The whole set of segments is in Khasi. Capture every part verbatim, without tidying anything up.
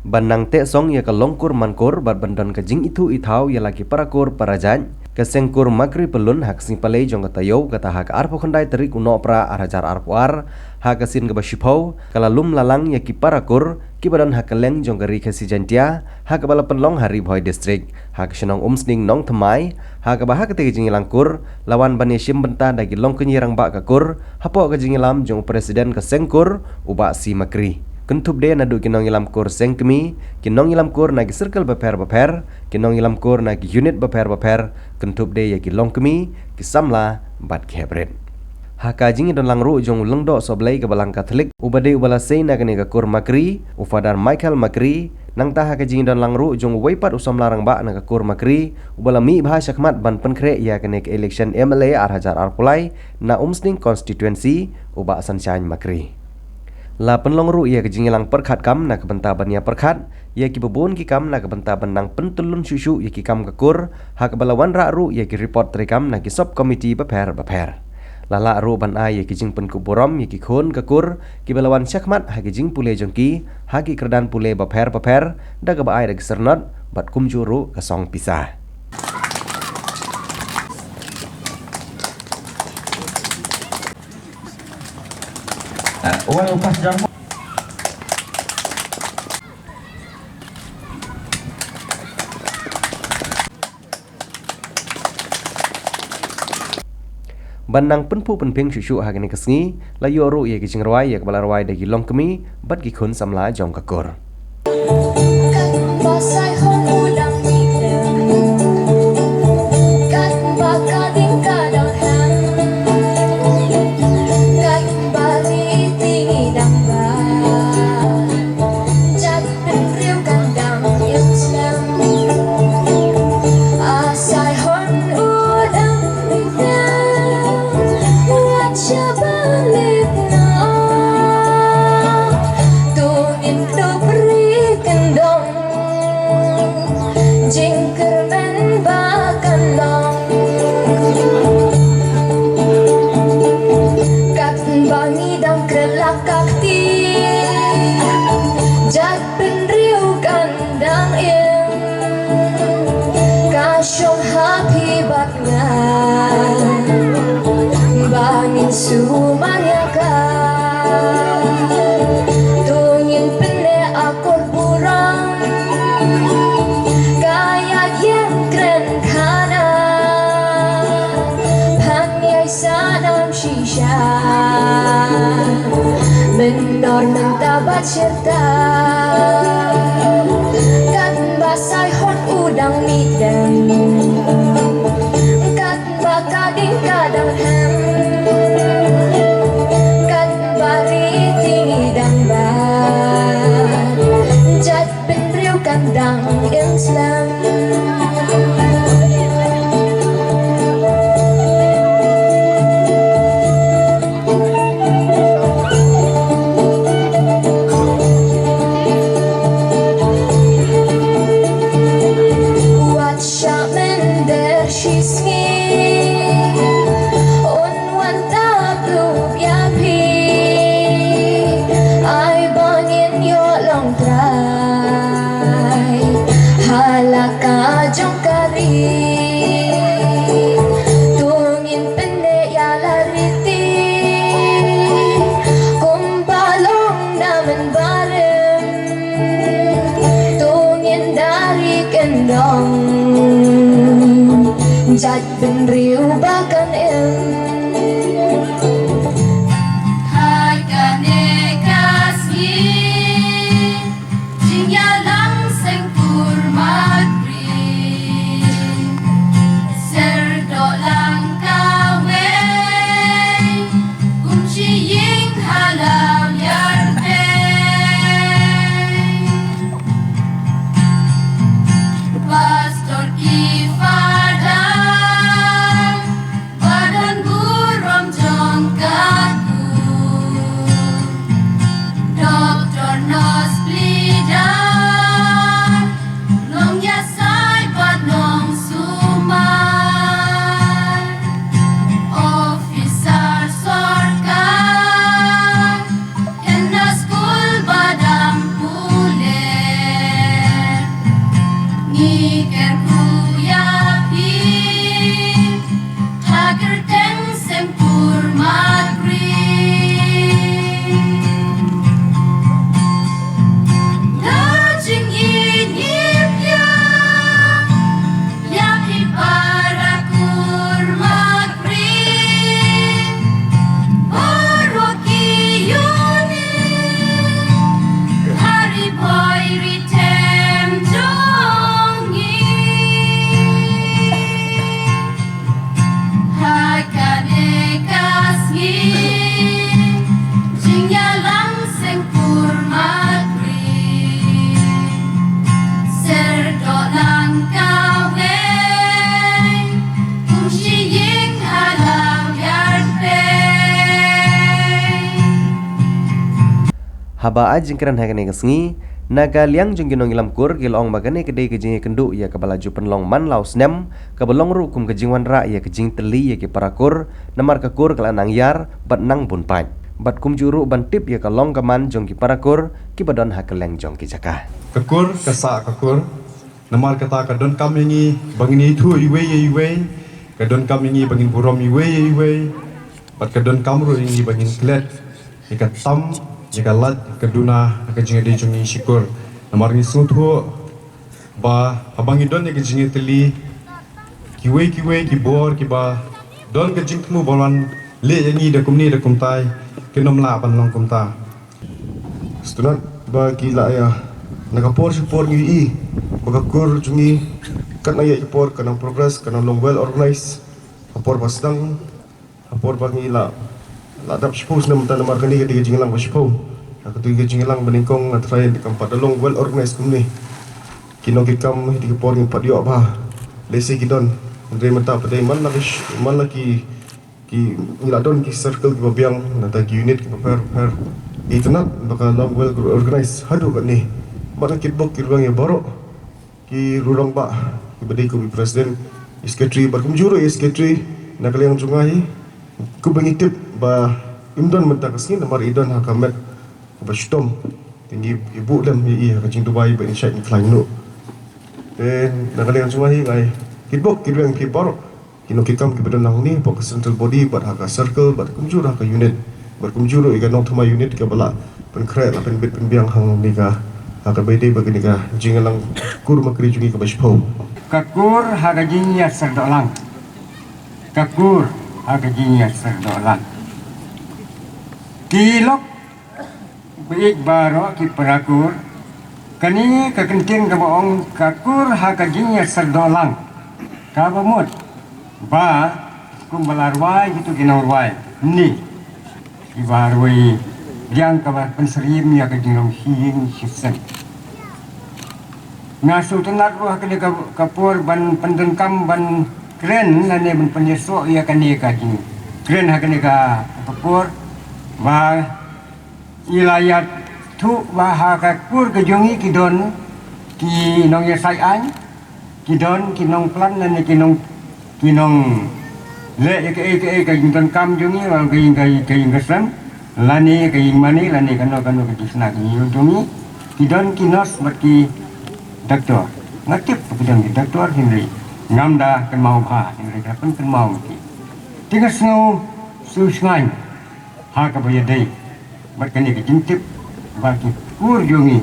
Ban nang teh song ïa ka longkur mankur bad ban don ka jingithuh ithaw ïa la ki parakur parajait, ka sengkur Makri Pyllun ha ka sngi Palei jong ka taïew, kata ha ka arphew khyndai tarik u Nohprah ar hajar arphew ar, ha ka sien kaba shiphew, ka la lum la lang ïa ki parakur kiba don ha kylleng jong ka Ri Khasi Jaiñtia, ha kaba la pynlong ha Ri Bhoi District, ha ka shnong Umsning Nongthymmai, ha kaba ha katei ka jingïalangkur la wan ban ïashim bynta da ki longkñi rangbah ka kur, hapoh ka jingïalam jong u President ka sengkur, u Bah C Makri. Kynthup de naduh ki nongïalam kur seng kmie, ki nongïalam kur na ki circle bapher bapher, ki nongïalam kur na ki unit bapher bapher, kynthup de ïa ki longkmie, ki samla bad ki heprit. Ha ka jingïadonlang ruh jong u Lyngdoh Sohblei kaba lang Katholik, uba dei uba la sei na kane ka kur Makri, u Father Michael Makri, nangta ha ka jingïadonlang ruh jong uwei pat u samla rangbah na ka kur Makri, uba la mih bha shakhmat ban pynkhreh ïa kane ka election M L A ar hajar arphew lai na Umsning Constituency, u Bah Sunshine Makri. La pynlong ruh ïa ka jingïalang pyrkhat kam na ka bynta ban ïa pyrkhat ïa kiba bun ki kam na ka bynta ban nang pyntyllun shuh shuh ïa ki kam ka kur, ha kaba la wanrah ruh ïa ki report treikam na ki sub committee bapher bapher. La lah ruh ban ai ïa ki jingpynkup burom ïa ki khun ka kur kiba la wan shakhmat ha ki jingpule jong ki ha ki kyrdan pule bapher bapher, da kaba ai da ki syrnod bad kumjuh ruh ka song pisa. Ban nang pynphuh pynphieng shuh shuh ha kane ka sngi, la ïoh ruh ïa ki jingrwai ïa kaba la rwai da ki longkmie bad ki khun samla jong ka kur. Jingkyrmen ba kan long. Katba ngi dang kren la ka kti, jait bynriew kan dang im. Ka shong ha phi bad nga ba ngin sumar ïa ka. To ngin pynleh akor burom, ka ïaid ïeng kren khana. Phan ïai sanam shisha, mynnor mynta bad shirta. Katba Saihot u dang mih dem, katba ka ding ka dang hem, katba riti ngi dang bad, jait bynriew kan dang im slem. Wat shah mynder shisngi, un wan tap lup ïa phi, ai ba ngin ïoh long trai ha la ka jong ka ri. To ngin pynleh ïa la riti, kumba long na mynbarim. To ngin da ri kyndong, jait bynriew ba kan im. Ha kane ka sngi, jingïalang seng kur Makri, Sir Dohlang Kawei, kum shi ïing ha Lawïarpeng. Pastor ki Father, Lang seng kur matri, ser do lang kawei, kum shi ying halau yar pei. Haba ai jingkren ha kane ka sngi, na ka liang jong ki nongïalam kur ki la ong ba kane ka dei ka jingïakynduh ïa kaba la ju pynlong man la u snem, kaba long ruh kum ka jingwanrah ïa ka jingtylli ïa ki para kur, namar ka kur ka la nang ïar bad nang bun paid. Bad kumjuh ruh ban tip ïa ka long ka man jong ki para kur kiba don ha kylleng jong ki jaka. Ka kur ka sah ka kur, namar kata ka donkam ïa ngi ba ngin ïathuh iwei ïa iwei, ka donkam ïa ngi ba ngin burom iwei ïa iwei, bad ka donkam ruh ïa ngi ba ngin klet ïa ka tam, ïa ka lait, ïa ka duna, ïa ka jingïadei jong ngi shi kur. Namar ngi sngewthuh ba haba ngi don ïa ka jingïatylli, kiwei kiwei ki bor kiba don ka jingthmu ban wan leh ïa ngi da kumne da kumtai, kin ym lah ban long kumta. Sngewtynnat ba ki la ïa, na ka por sha por ngi i ba ka kur jong ngi katno ïa ka por ka nang progress, ka nang long well organized. Ka por ba sdang, ka por ba ngi la, la dap shiphew snem mynta, namar kane ka dei ka jingïalang ba shiphew. Ka dei ka jingïalang ba nyngkong, nga tharai kam pat da long well organized kumne. Ki nongkitkam hi, dei ka por ngi pat ïoh ba lehse ki don. Hynrei mynta pat dei man la ki sh-, man la ki, ki, ngi la don ki circle kiba biang, nangta ki unit kiba pher pher. Itynnat ba ka long well organized haduh katne. Bad nga kitbok kitrwiang ïa baroh ki rangbah, kiba dei kum i president, i secretary, bad kumjuh ruh i secretary, na ka liang jong nga hi, kumba ngi tip ba im don mynta ka sngi, namar i don ha ka met kaba shitom. Te ngi, ngi buh lem ïa i ha ka jingduwai ba in shait in khlaiñ noh. Te na ka liang jong nga hi, nga ai kitbok kitrwiang ïa phi baroh ki nongkitkam kiba don hangne, hapoh ka central body, bad ha ka circle, bad kumjuh ha ka unit, bad kumjuh ruh ïa ka nongthymmai unit kaba la pynkhreh, la pynbit pynbiang hangne ka, ha kaba ïadei bad kane ka jingïalang kur Makri jong ngi kaba shiphew. Ka kur ha ka jingïasyrdoh lang. Ka kur ha ka jingïasyrdoh lang. Ki lok baieit baroh ki para kur, kane ka kyntien kaba ong ka kur ha ka jingïasyrdoh lang, kaba mut ba kumba la rwai kito ki nongrwai, ni kiba rwai liang kaba pynsyriem ïa ka jinglong shi ïing shi sem. Nga sngewtynnat ruh ha kane ka, ka por ban pyndonkam ban kren lane ban pynïasoh ïa kane ka jingkren ha kane ka, ka por ba i la ïathuh ba ha ka kur ka jong i ki don ki nongïasaid aiñ, ki don ki nongplan lane ki nong, ki nongleh ïa kaei kaei ka jingdonkam jong i, ka ïing, ka ïing, ka ïing ka sem, lane ka ïing mane, lane kano kano ka jingshna ka jingïoh jong i. Ki don ki nurse bad ki doktor. Nga tip ba ki don ki doktor, hynrei ngam da kynmaw bha, hynrei ka pynkynmaw ma ki. Te nga sngew sngewshngaiñ ha kaba ïadei bad kane ka jingtip ba ki kur jong ngi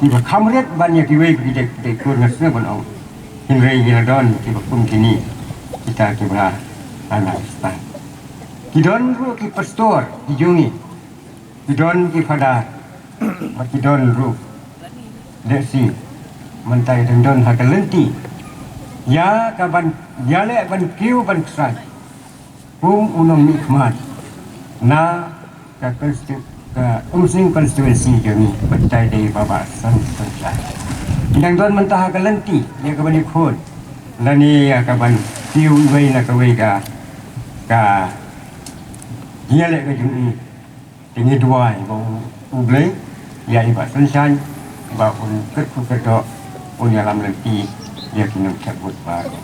kiba kham rit ban ïa kiwei ki dei, dei kur, nga sngew ban ong. Hynrei ngi la don kiba kum kine, kita kiba la, la, la, la. Ki don ruh ki pastor ki jong ngi, ki don ki fada, bad ki don ruh, dei shi, mynta i dang don ha ka lynti ïa ka ban ïaleh ban kiew ban kren kum u nongmihkhmat na ka constitu-, ka Umsning constituency jong ngi, bad i dei i Bah Bah San San Jai. I dang don mynta ha ka lynti ïa ka ban ïakhun lane ïa ka ban kiew iwei na kawei ka, ka ïaleh ka jong i. Te ngi duwai ba u, U Blei ïa i Bah Sunshine ba un kyrkhu kyrdoh, un ïalam lynti ïa ki nongshah vote baroh.